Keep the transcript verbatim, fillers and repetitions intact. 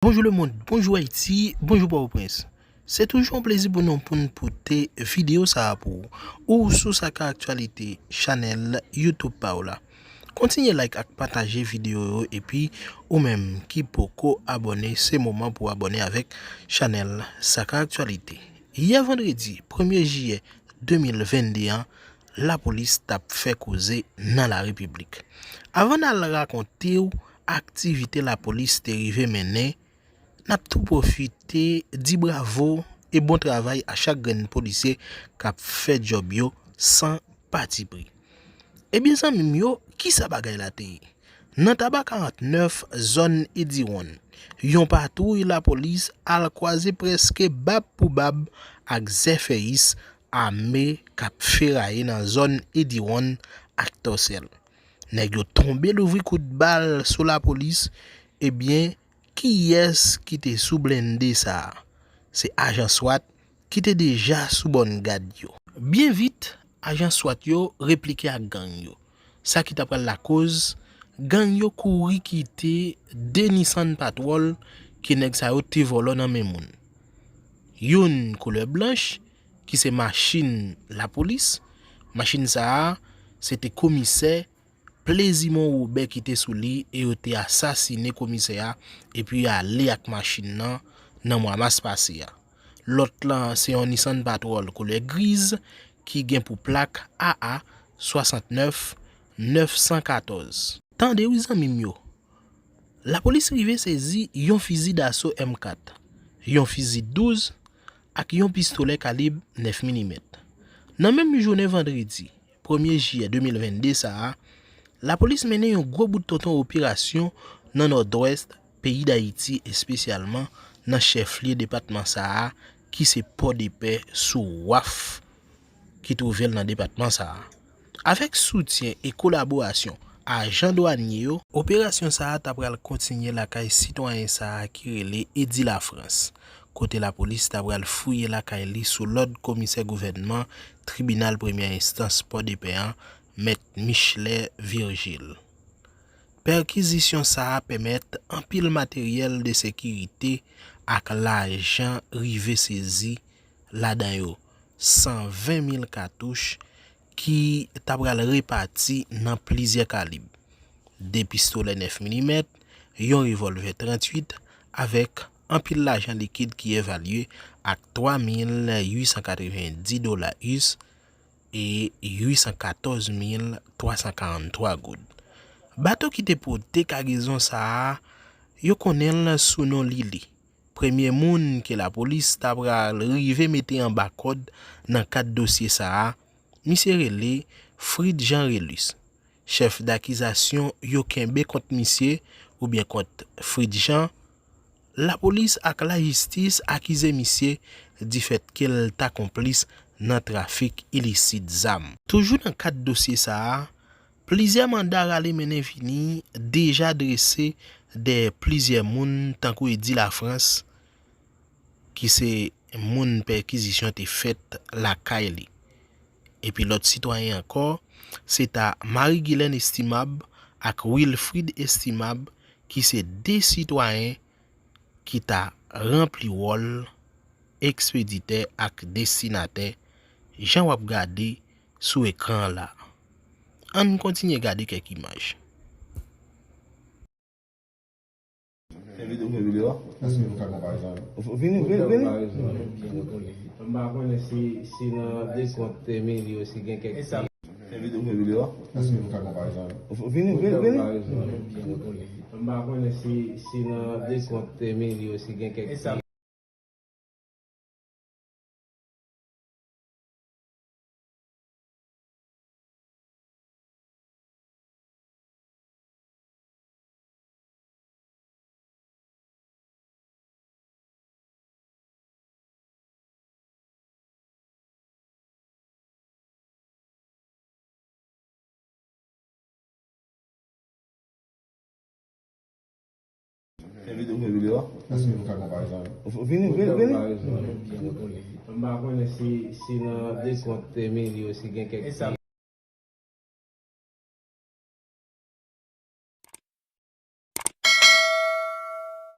Bonjou lemonn, bonjou Ayiti, bonjou Pòtoprens. Se toujou yon plezi pou nou pou n pote videyo sa a pou ou. Ou sou Saka Aktyalite, chanèl YouTube pa w la. Kontinye like ak pataje videyo yo, epi ou menm ki poko abòne, se moman pou w abòne avèk chanèl Saka Aktyalite. Yè vandredi premye jiyè de mil venn de an, lapolis t ap fè koze nan larepiblik. Avan n al rakonte w aktivite lapolis te rive mennen, n ap tou pwofite di bravo e bon travay a chak grenn polisye k ap fè djòb yo san patipri. Ebyen zanmi m yo, kisa bagay la te ye? Nan Taba karant nèf, zòn Ediwonn, yon patwouy lapolis al kwaze prèske bab pou bab ak zèfèyis ame k ap feraye nan zòn Ediwonn ak Tòsèl. Nèg yo tonbe louvri kout bal sou lapolis. Ebyen, kiyès ki te sou blende sa a? Se ajan swat ki te deja sou bòn gad yo. Byen vit, ajan swat yo replike ak gang yo, sa ki ta pral lakoz gang yo kouri kite de Nissan Patrol ke nèg sa yo te vòlò nan men moun. Youn koulè blanch, ki se machin lapolis. Machin sa a, se te komisè Plezimon Wobè ki te sou li e yo te asasine komisè a epi ale ak machin nan nan mwa mas pase a. Lòt lan se yon Nissan Patrol koulè griz ki gen pou plak A A swasantnèf nèf san katòz. Tande wi zanmi m yo, lapolis rive sezi yon fizi daso M kat, yon fizi douz ak yon pistolè kalib nèf milimèt. Nan menm jounen vandredi premye jiyè de mil venn de sa a, lapolis mennen yon gwo bout tonton operasyon nan nòdwès peyi Dayiti, espesyalman nan chèflye depatman sa a ki se Pòdepè sou waf ki twouve l nan depatman sa a. Avèk soutyen e kolaborasyon ajan dwanye yo, operasyon sa a ta pral kontinye lakay sitwayen sa a ki rele Edi Lafrans, kote lapolis ta pral fouye lakay li sou lòd komisè gouvènman tribinal premyè enstans Pòdepè an, mèt Michelet Virgile. Pèkizisyon sa a pèmèt anpil materyèl de sekirite ak lajan rive sezi, ladan yo san ven mil katouch ki ta pral repati nan plizyè kalib, de pistolè nèf milimèt, yon revòlvè tranntuit, avèk anpil lajan likid ki evalye ak twa mil uit san katrevenndis dola us e uit san katòz mil twa san karanntwa goud. Bato ki te pote kagezon sa a, yo konnen l sou non Lili. Premye moun ke lapolis ta pral rive mete anba kòd nan kad dosye sa a, misye rele Frid Jean Relus. Chèf dakizasyon yo kenbe kont misye, oubyen kont Frid Jean, lapolis ak lajistis akize misye difèt ke l ta konplis nan trafik ilisit zam. Toujou nan kad dosye sa a, plizyè manda rale mennen vini deja drese dèyè plizyè moun tankou Edi Lafrans, ki se moun pèkizisyon te fèt lakay li. Epi lòt sitwayen ankò, se ta Marie Guilaine Estimable ak Wilfrid Estimable, ki se de sitwayen ki ta ranpli wòl ekspeditè ak destinatè, jan w ap gade sou ekran an la. Ann kontinye gade kèk imaj. Fè videyo, fè videyo. Èske nou ka konpare sa? Vini, vini, vini. M pa konnen si, si nan dekont Emilio, si gen kèk. Fè videyo, fè videyo. Èske nou ka konpare sa? Vini, vini, vini. M pa konnen si, si nan dekont Emilio, si gen kèk. Fè videyo, fè videyo. Èske nou ka konpare sa? Vini, vini, vini. M pa konnen si, si nan dekont Emilio, si gen kèk.